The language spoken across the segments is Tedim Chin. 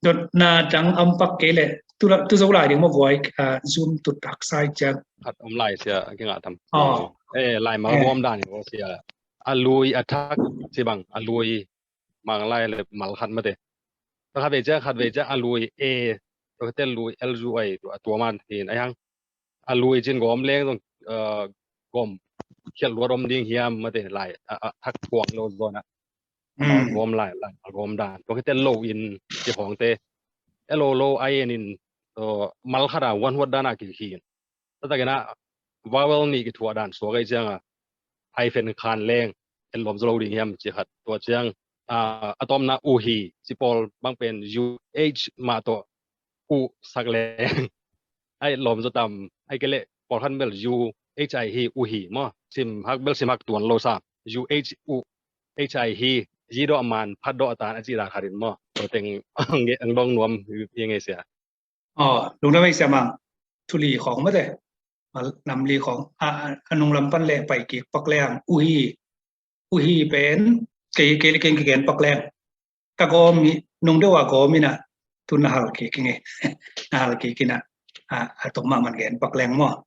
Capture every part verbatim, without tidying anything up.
Dotna dang om pak kei leh, tu la, tu zo lai ding maw guai, ah, Zoom tut haksa ciang. Khat om lai sia, a kingah tam. Oh. Eh, lai mal gawm dan hi maw sia. A lui a thak ci bang, a lui mang lai le mal khat mate. Khat vei ciang, khat vei ciang a lui, eh, tua khit teh lui, L U I, tua, tua man hin, ai hang. A lui cin gawm leng zong, eh, gawm khial luat om ding hiam mate lai, a, a, thak kuang lo zawn a. Mal gawm lai, lai, mal gawm dan. Tua khit teh lo in ci khawng te. L O lo, I N in, eh, mal khat a vuan huat dan a kikhin. Taktak in a vowel nih kithuah dan suak ahih ciang a, hyphen khan leng en lawm zaw lo ding hiam ci khat. Tua ciang, ah, a tawpna uh hi, ci pawl bang pen U H mah tawh uh sak leng a en lawm zaw tam, ahih kei leh pawlkhat bel U H I hi, uh hi maw. Sim hak bel sim hak tuan lo sam. U H, uh, H I hi, zi dawh man, phat dawh tan a cih dan khat in maw. Tua teng ang dong nuam hi ngei sia. Aw, lungdam ei sia mang, thu li khawng mate, nam li khawng, a, a, a nung lam pan leh pai kik pak leng, uh hi, uh hi pen, kei, kei, kei, kei gen pak leng. Ka gawm hi, nung deuh a gawm in a, tu na hal kik ing e, na hal kik in a, a, a tok mahmah gen pak leng maw.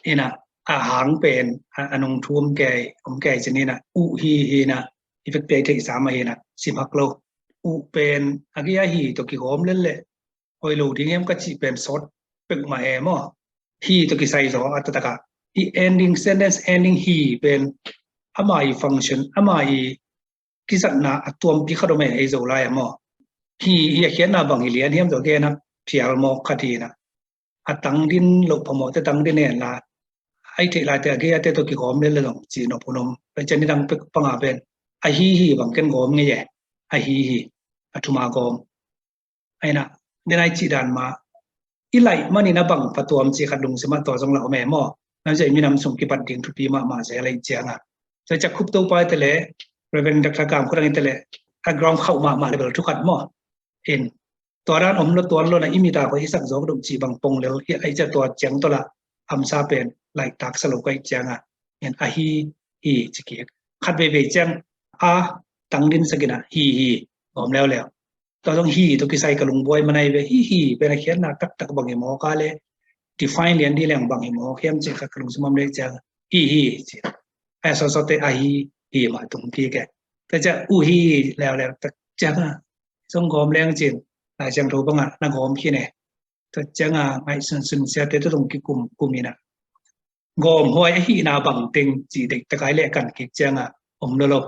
In a, a hang pen, a, a nung thu om kei, om kei cin in a, uh hi, hi in a, i vek pai theih sam a hi in a, sim hak lo. Uh pen, a gei a hi tawh kigawm lel leh, hoih lo ding hiam ka cih pen sawt pek mah e maw. Hi tawh kisai zaw a taktak a. Hih ending, sentence ending hi pen ama i function, ama i kizatna a tuampi khat om e ei Zolai a maw. Hi, hi a khiatna bang hi lian hiam tawh gen a phial mawk khat hi in a. A tangdin loh phamawhte tangdin hen la. Ai theih laite a gei a te tawh kigawm lel leh zong cih nop hun om. Pai cian nidang pek panga pen. A hi hi bang ken gawm ngei e. A hi hi. A thuma gawm. Aina, den ai cih dan mah, i laih manin a bang phatuam cih khat lungsim ah tua zong la om e maw. Namcia i minam sung kipat ding thupi mahmah zel ahih ciangin. Tua ciah Khup Topa te le, Reverend Doctor Kam Khuadang te le, a ground khauh mahmah le bel thu khat maw. In, tua dan om lo tuan lo na i mit a koi i sak zawk dok cih bang pong lel, i ai ciah tua ciang tawh la, hamsa pen, laih tak sa lo koi ciangin. In, a hi, hi, ci kik. Khat veivei ciang, a, tangdin sak in a, hi, hi, om leuleu. Tua zong hi tawh kisai ka lungbuai manai ve, hi hi pen a khiatna taktak bang hi mawk a le, define lian dih leng bang hi mawk hiam cih kha ka lungsim om leh ciang hi hi ci. A sawsawte a hi hi mah tung kik e. Tua ciah uh hi leuleu tak ciang a zong gawm leng cin, Lai Siangtho bangah na gawm khin e. Tua ciangin ngaihsunsun siate tua zong kikum kum in a gawm huai ahihna bangteng cih deihtak ai leh kan kik ciangin om lo lo.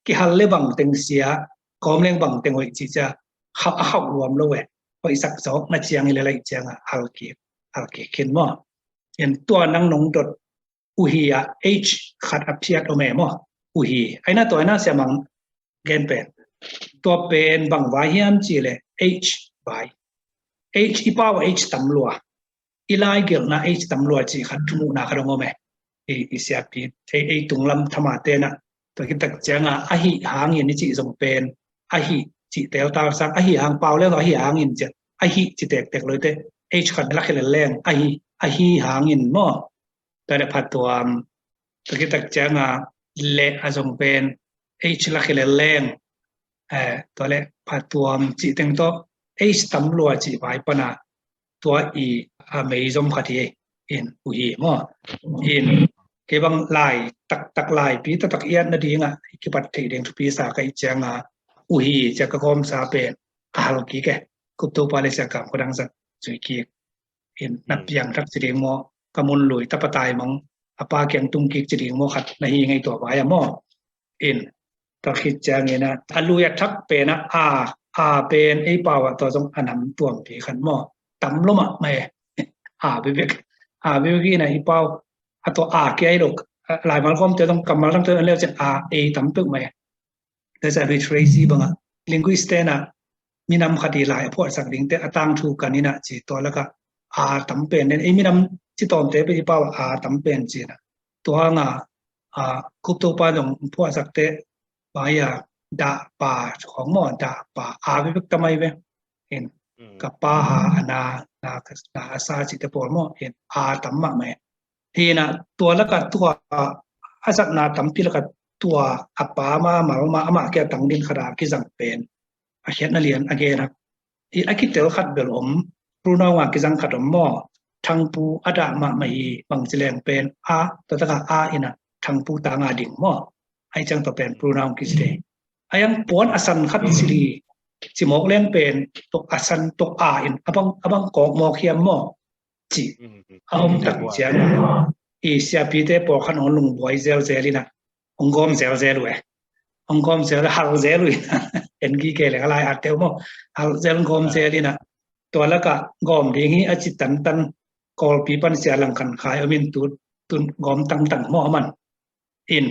Kihal le bangteng sia, gawm leng bangteng hoih cih ciah khauh a khauh luam lo e. Hoihsak zawk na ciang hi le laih ciangin hal kik, hal kik khin maw. En tua nang nong dot uh hi a H khat a phiat om e maw. Uh hi. Aina tua aina sia mang gen pen. Tua pen bang vai hiam cih leh H vai. H i pau a H tam lua. I lai gelhna H tam lua cih khat thumuhna khat dong om e. I, i siapi, ei, ei tunglam thama tena. Tua kitak cianga, a hi hangin i cih zong pen. A hi cih teltal sang, a hi hang pau leng, a hi hangin ciah. A hi cih tektek loite. H khat la khilel leng, a hi, a hi hangin maw. Tua le phatuam, tua kitak cianga le a zong pen H la khilel leng, eh, tua le phatuam cih teng tawh H tam lua cih vai pana tua i a mei zom khat hi in uh hi maw. In kei bang lai taktak laipi taktak iat nadinga i kipat theih ding thupi sa ka i cianga uh hi cia ka gawmsa pen ka hal kik e. Khup Topa le sia kam khuadang zat zui kik. In na piang thak ci ding maw, ka mun lui tapa tai mang, a pa kiang tung kik ci ding maw khat na hi ngei tua vai a maw. In tua khit ciangin a, a lui a thak pen a, a, a pen ei pau a tua zong a nam tuampi khat maw. Tam lo mahmah e. A bebek, a bebek in a i pau a tua a kia i lo, laimal gawmte zong kammal dangte zong leu cian a ei tam peuh mah e. That's a literacy banga. Linguist tena minam khat i lai a phuahsak dingte a tangthu kan ina ci tua laka a tam pen den. Ei minam ci tawmte pe i pau a tam pen ci na. Tua hanga, a, Khup Topa dong phuahsakte, pa ia, da pa, khong maw, da pa, a bebek tamai ve. In, ka pa ha, a na, na, na a sa cite pawl maw. In, a tam mahmah e. Hina tua laka tua a sakna tampi laka tua a pa ma mal ma ama kia tangdin khada kizang pen a khiatna lian a gen a, i a kitel khat bel om, pronoun a kizang khat om maw, thangpu a dah mahmah hi, bang ci leng pen a, tua taka a in a thangpu tanga ding maw, ai ciang tua pen pronoun kici thei. A yang puan a san khat ci li, ci mawk leng pen tua a san tua a in a bang, a bang kawk mawk hiam maw, ci a om tak ciang a, i siapite pawlkhat hong lungbuai zelzel in a, hong gawm zelzel uh e. Hong gawm zel, hal zel uh in a, en gige leng a lai at teu maw, hal zel gawm zel in a, tua laka gawm ding hi a ci tantan, Kawlpi pan Sia Lang Khan Khai om in tu, tun gawm tangtang maw a man in,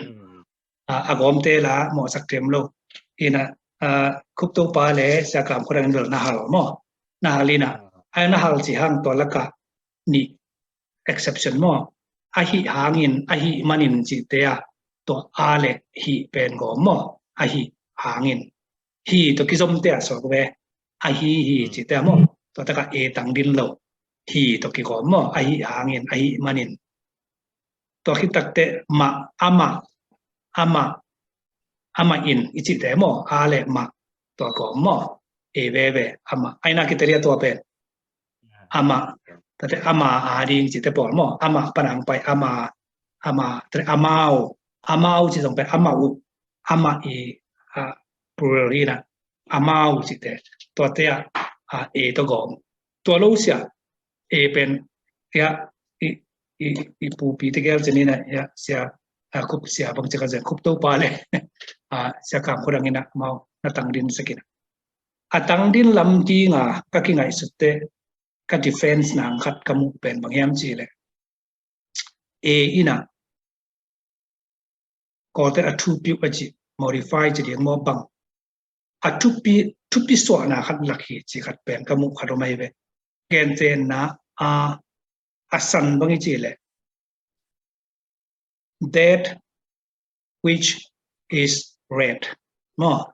a, a gawmte la mawhsak tem lo. In a, a, Khup Topa le Sia Kam Khua Dang in bel na hal maw, na hal in a, a na hal ci hang tua laka nih exception maw, a hih hangin, a hih manin cihte a, tua a le hih pen gawm maw, a hih hangin. Hi tua kizomte a suak ve, a hi hi cihte a maw, tua taka e tang din lo, hi tua kigawm maw, a hih hangin, a hih manin. Tua khit takteh mah, amah, amah, amah in i cihte maw, a le mah, tua gawm maw, e veve, amah. Aina kiteria tua pen amah, tate ama a ding cihte pawl maw, amah panang pai ama, ama, tate amau, amau ci zong pen amah uh, amah i, a, plural hi na, amau cihte, tuate a, a, e tua gawm. Tua lo sia, e pen, ya, i, i, i pupi tegel cini na, ya, sia, a, Khup Sia bang cika zen, Khup Topa le, a, Sia Kam Khua Dang in a, amau, na tang din sakin a. A tang din lam kinga, ka kingaihsutte, ka defense nang khat ka muh pen bang hiam ci le. E in a, kawte a thupi uh a ci, modify ci ding maw bang. A thupi, thupi suahna khat lak hi ci khat pen ka muh khat om ai ve. Gentehna a, a san bang i ci le. That which is red. Maw.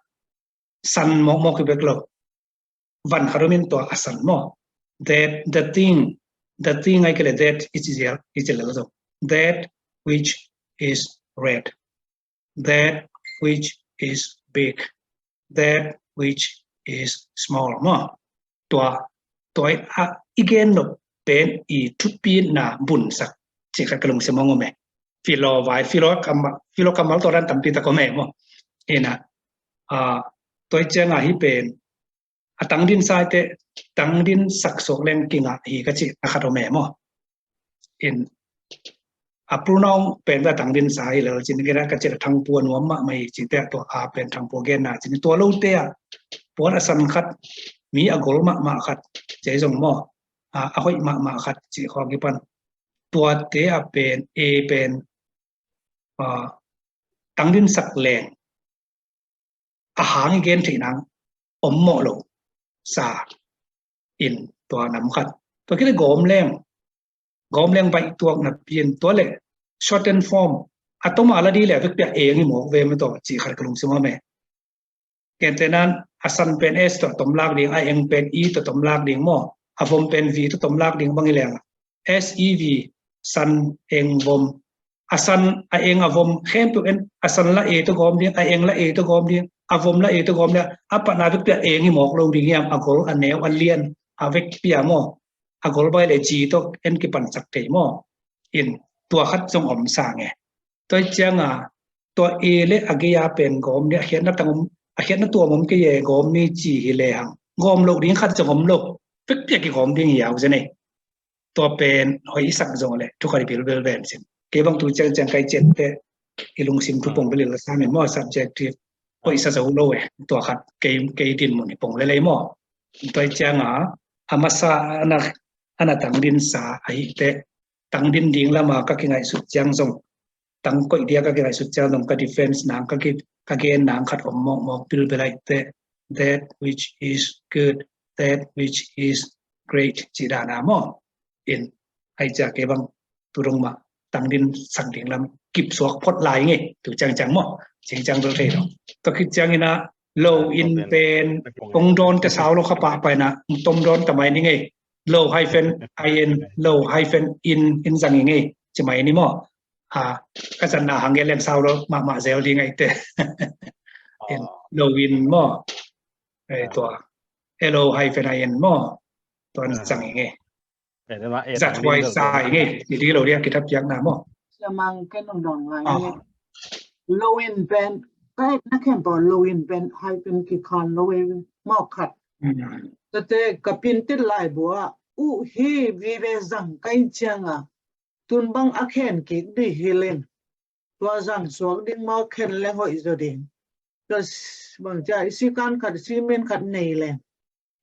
San mawkmawk hi bek lo. Van khat om in tua a san maw. That, the thing, the thing ai kele that is, is, is a little. That which is red. That which is big. That which is small maw. Tua, tua i, a, i gen nop pen i thupina bunsak ci khat ka lungsim hong om e. Philo vai, philo kammal, philo kammal tua dan tampi tak om e maw. Ina, a, tua i cianga hi pen, a tang din saite, tang din sak suak leng kinga hi ka ci a khat om e maw. In, a pronoun pen a tang din sa hi lel cin kira ka cin a thangpu a nuam mahmah hi cite a tua a pen thangpu a genna cin tua lote a puan a san khat, mi a gol mahmah khat, cei zong maw, a, a hoih mahmah khat ci khawng hi pan. Tuate a pen, e pen, a, tang din sak leng a hang i gen theih nang om mawh lo sa in tua nam khat. Tua kite gawm leng, gawm leng baih tuak napi in tua le shorten form a toma la di le vekpia eng hi mawk ve mah tawh ci khat ka lungsim a me. Gentehna a san pen S tawh tomlak ding, a eng pen E tawh tomlak ding maw, a vom pen V tawh tomlak ding bang hi leng S E V, san, eng, vom. A san, a eng, a vom khempeuh en, a san la e tawh gawm ding, a eng la e tawh gawm ding, a vom la e tawh gawm ding, a patna vekpia eng hi mawk lo ding hiam, a gol, a neu, a lian, a vekpia maw, a gol bai le ci tawh en kipansak thei maw. In, tua khat zong om sang e. Tua i cianga tua e le a gei a pen gawm ni, a khiatna tang om, a khiatna tuam om kei e gawm ni ci hi le hang. Gawm lo ding khat zong om lo. Vekpia kigawm ding hi au zen e. Tua pen hoih i sak zong le thu khat i bilbel ven sin. Kei bang tu ciangciang kai ciatte i lungsim thu pong bel i la sa min maw subjective. Hoih sa zo lo e. Tua khat kei, kei din mun i pong lelei maw. Tua i cianga a masa ana, ana tang din sa a hite. Tang din ding lama ka kingaihsut ciang zong. Tang koih dia ka kingaihsut ciang zong ka defense nang ka ki, ka gen nang khat om mawkmawk bilbel a hite. That which is good, that which is great ci dana maw. In, ai cia kei bang tu dong mah tang din sak ding lam kip suak phot lai ngei tu ciangciang maw. Ciangciang bel thei lo. Tua khit ciangina lo in pen kong dawn te sau lo kha pah paina tom dawn ta mai ni ngei. Lo hyphen in, lo hyphen in, in zang i ngei ci mai ni maw. A, ka zanna hang gen leng sau lo mahmah zel ding ai te. In, lo in maw. Ei, tua. L O hyphen I N maw? Tua na sang ing ei. Zat huai sa ing ei. Ih di lo dia kithapiakna maw? Siamang ken nong dong ngai ing ei. Lo in pen, kai na khen paw lo in pen hyphen kikhan lo ei maw khat. Tate ka pintit laibu ah uh hi vive zang kai cianga tun bang a khen kik di hi leng. Tua zang suak ding maw khen leng hoih zaw ding. Tua bang cia i sikan khat, simin khat nei leng.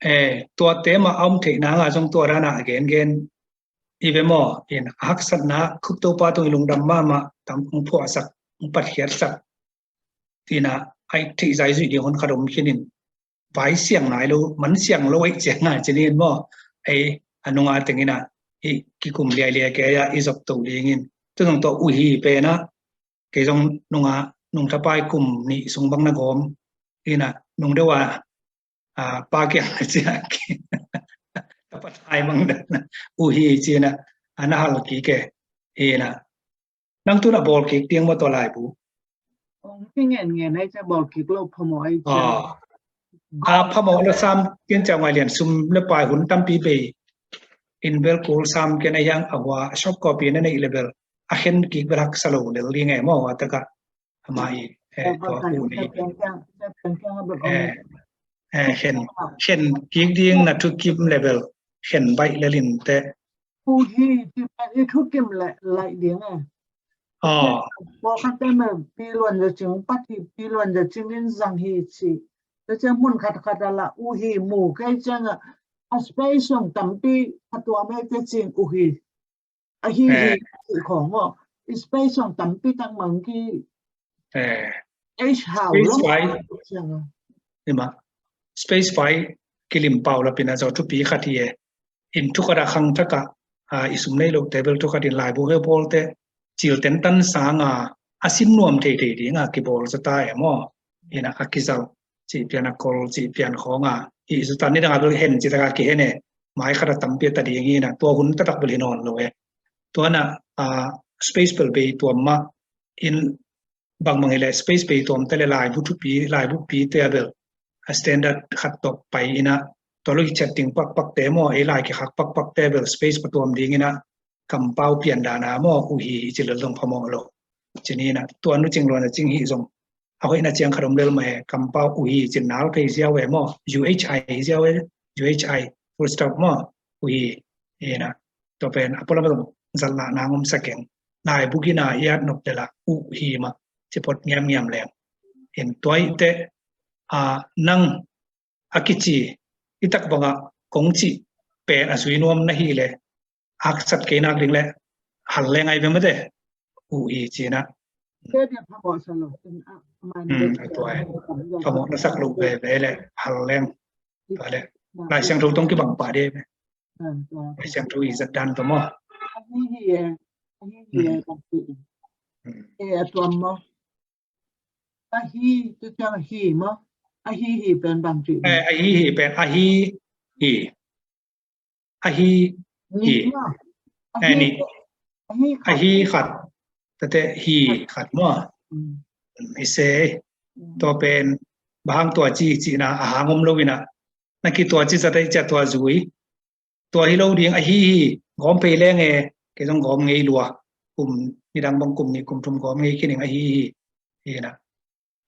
Eh, tua tema a om theihna nga zong tua dana a gengen i ve maw? In a haksatna khuk Topa tung i lungdam mahmah tam hong phuahsak, hong patkhiatsak. Tina a i theih zai zuih ding hon khat om khinin vai siang nai lo, man siang lo ei ciang ngai cinin maw? Ei a nunga tengina i kikum liailiai kei a i zop to dingin. Tunung tawh uhi pena kei zong nunga nung thapai kum nih sung bang na gawm ina nung deuh a a, pa kiang a ciak. Ka pathai mang dan uhi cina a na hal kik e. Ina nang tuna bawl kik ding maw tua laibu? Ong ki ngen ngen ai cia bawl kik lo phamawh ai cia. A phamawh lo sam kian cia ngai lian sum le pai hun tampi bei in bel kul sam kian a hiang a hua a shop copy na nei le bel a khen kik bel haksa lo lel ding e maw a taka. Ama i eh, tua hu ni eh, khen khen kik ding na thukim level khen baih lelin te. Hu hi ti pen i thukim le laih ding e. Pawlkhat te me piluan za cing pat hi, piluan za cing in zang hi ci. Te ciang mun khat khat a la uh hi mu kei ciang a space song tampi a tua me te cing uh hi. A hi hi khong maw. Space song tampi tak mang ki. Space fai ima space fai kilim pau lapina zo thupi khat hi e. In thukhat a khang thaka i sum nei lo table thukhat in laibu he bawlte cil ten tan sanga a sin nuam thei thei dinga kibawl zata e maw? Ina a kizal cih pian a kol cih pian khawnga i zutan ni danga bel hen cih taka kihen e. Mai khat a tampi a ta ding ina tua hun tatak bel hi nawn lo e. Tuana space bel bei tuam mah in bangmang hileh space bei tuam te le laibu thupi laibu pi te a bel a standard khat tawh pai ina tua lo i chat ding pakpak te maw ei lai kikhak pakpak te bel space patuam ding ina kampau pian dana maw uhi i ci lel dong phamawh lo. Cinina tua nu cing luana cing hi zong a hoihna ciang khat om lel mah e kampau uhi cin nal phei ziau e maw uhi ziau e uhi full stop maw uhi ina tua pen a pualam zong zat lah nang om sakeng nai bukina i at nop lela uhi mah ci pot ngiamngiam leng in tua ite a nang a kici i tak banga kong ci pen a zui nuam na hi le haksat kei nak ding le hal leng ai ve mate uhi cina. Phamawh na sak lo veve le hal leng. Tua le Lai Siangtho tong kibang pah de ve. Lai Siangtho i zat dan tua maw? Ahi hi e. Ahi hi e bang ti. E a tuam maw? Ahi tu ciang hi maw? Ahi hi pen bang ti. Ahi hi pen ahi hi. Ahi hi. Ni. Ahi khat. Tate hi khat maw? I se tua pen bahang tua ci cina a hang om lo ina na ki tua ci zat ai cia tua zui. Tua hi lo ding ahi hi gawm pei leng e kei zong gawm ngei lua kum nidang bang kum ni kum thum gawm ngei kining ahi hi. Ina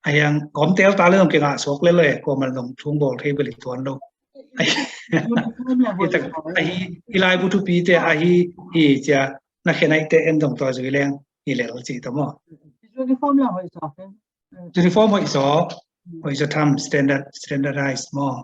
a hiang gawm tel ta le zong kei ngah suak le le kuamal zong thung bawl thei beli tuan lo. Ahi i laibu thupi te ahi hi cia na khen ai te en zong tua zui leng hi lel ci ta maw? Uniform hoih zaw hoih zaw tham standard standardize maw?